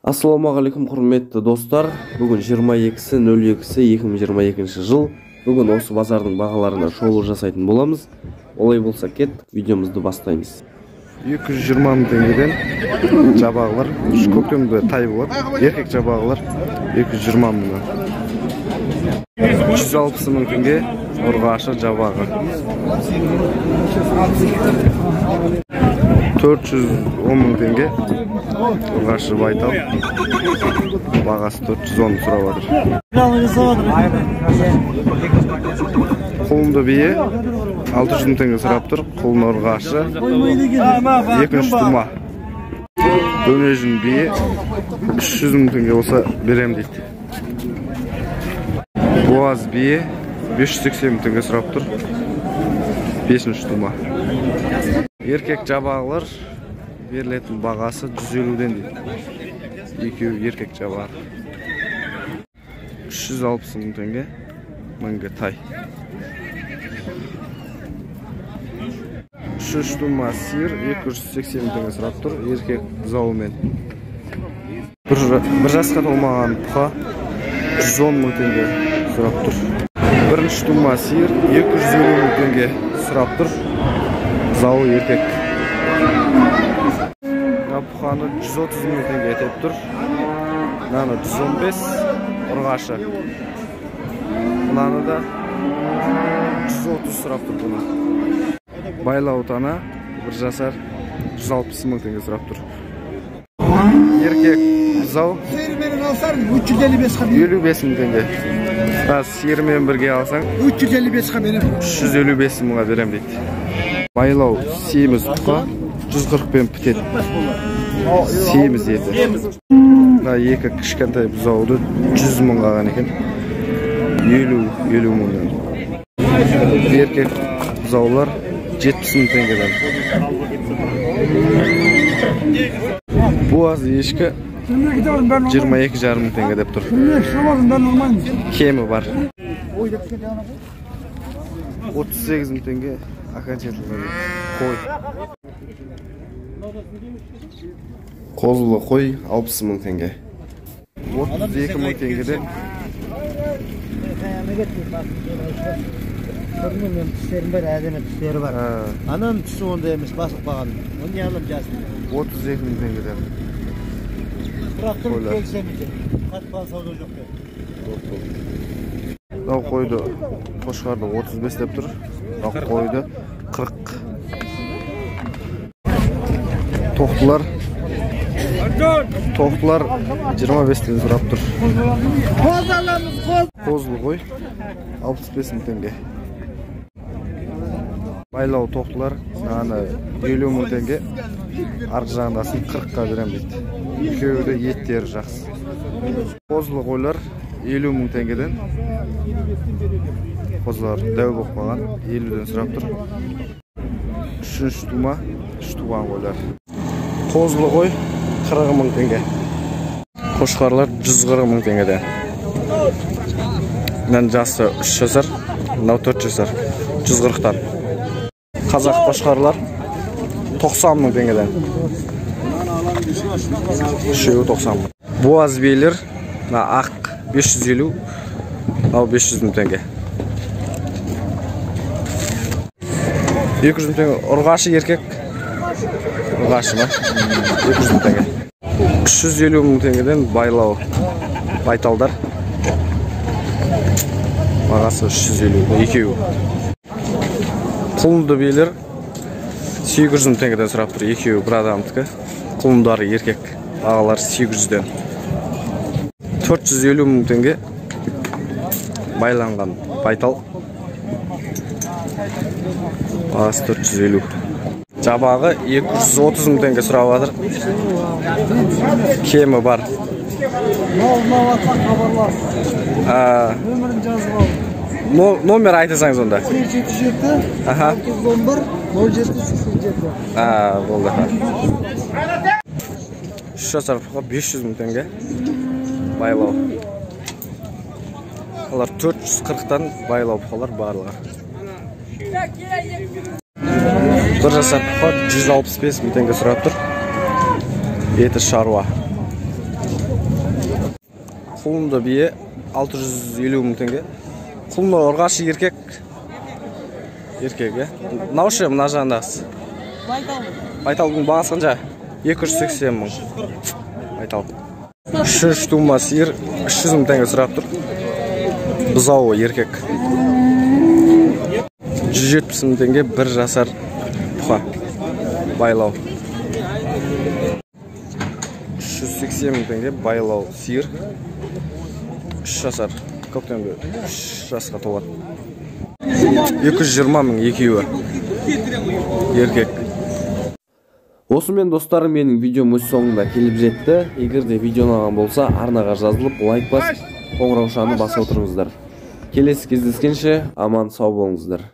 Ассалаумағалейкум, құрметті достар. Бүгін 22.02.2022 жыл. Бүгін осы базардың бағаларына шолу жасайтын боламыз. Олай болса кеттік, видеомызды бастаймыз. 220 мың теңгеден жабағылар, көктемде тай болады, еркек жабағылар 220 мыңнан. 160 мың теңге ұрғашы жабағы. 410 мың теңге ұрғашы байтал. Бағасы 410 сұрап жатыр. Құлынды бие 600 мың теңге сұрап тұр. Құлын ұрғашы екінші тума. Бөне жүн бие 300 мың теңге болса берем дейді. Буаз бие 580 мың теңге сұрап тұр. Бесінші тума. Еркек жабағылар берілетін бағасы 150-ден дейді. Екеуі еркек жабағы. 360 мың теңге мінгі тай. Үшінші тума сиыр 280 мың теңге сұрап тұр, еркек бұзауымен. Бір жасқа толмаған бұқа 110 мың теңге сұрап тұр. Бірінші тума сиыр 250 мың теңге сұрап тұр. Бұзауы еркек. Мына бұқаны 130 мың теңге деп тұр. Мынаны 115 ұрғашы. Мынаны да 130 сұрап тұр бұны. Байлау тана бір жасар 160 мың теңге сұрап тұр. Еркек бұзау 55 мың теңге. Сиырмен бірге алсаң 355 мыңға берем дейді. Байлау семіз бұқа 140 пен бітеді. Семіз еті. Мына екі кішкентай бұзауды 100 мыңға алған екен. 50 мыңнан. Еркек бұзаулар 70 мың теңгеден. Буаз ешкі 22,5 мың теңге деп тұр. Кемі бар. 38 мың теңге окончательно қой. Қозылы қой 60 мың теңге. 32 мың теңгеден. Түстерім бар, әдемі түстері бар. Ананың түсі ондай емес, басылып қалған. Оны не алып жасын? 32 мың теңгеден. Бірақ тұр келісем екен. Қатпаған сауда жоқ деп. Мынау қойды қошқарды 35 деп тұр. Мынау қойды 40. Тоқтылар 25-тен сұрап тұр. Қозылы қой 65 мың теңге. Байлау тоқтылар мынаны 50 мың теңге, арғы жағындасын 40-қа берем дейді. Екеуі де еттері жақсы. Қозылы қойлар 50 мың теңгеден. Қозылар дәу болып қалған, 50-ден сұрап тұр. Үшінші тума, үш туған қойлар. Қозылы қой 40 мың теңге. Қошқарлар 140 мың теңгеден. Мынаның жасы 3 жасар, мынау 4 жасар, 140-тан. Қазақ қошқарлар 90 мың теңгеден. Үшеуі 90 мың. Буаз биелер, мына ақ 550, мынау 500 мың теңге. 200 мың теңге ұрғашы еркек. Ұрғашы ма? 200 мың теңге. 350 мың теңгеден байлау байталдар. Бағасы 350, екеуі. Құлынды биелер 800 мың теңгеден сұрап тұр, екеуі бір адамдікі. Құлындары еркек, бағалары 800-ден. 450 мың теңге байланған байтал. Бағасы 450. Жабағы 230 мың теңге сұрап жатыр. Кемі бар. Номер айтасаңыз онда. 877 611 0787. Болды. 3 жасар бұқа 500 мың теңге. Байлау. Олар 440-тан байлау бұқалар барлығы. 1 жасар бұқа 165 мың теңге сұрап тұр. Еті шаруа. Құлынды бие 650 мың теңге. Құлыны ұрғашы еркек. Еркек, е? Мынау ше, мына жағындағысы? Байталдың бағасы қанша? 280 мың. Байтал. 3 тума сиыр 300 мың теңге сұрап тұр. Бұзауы еркек. 170 мың теңге 1 жасар бұқа. Байлау. 380 мың теңге байлау сиыр. 3 жасар. Көктемде 3 жасқа толады. 220 мың екеуі. Еркек. Осымен, достар, менің видеом өз соңына келіп жетті. Егер де видео ұнаған болса, арнаға жазылып, лайк басып, қоңыраушаны басып отырыңыздар. Келесі кездескенше аман сау болыңыздар.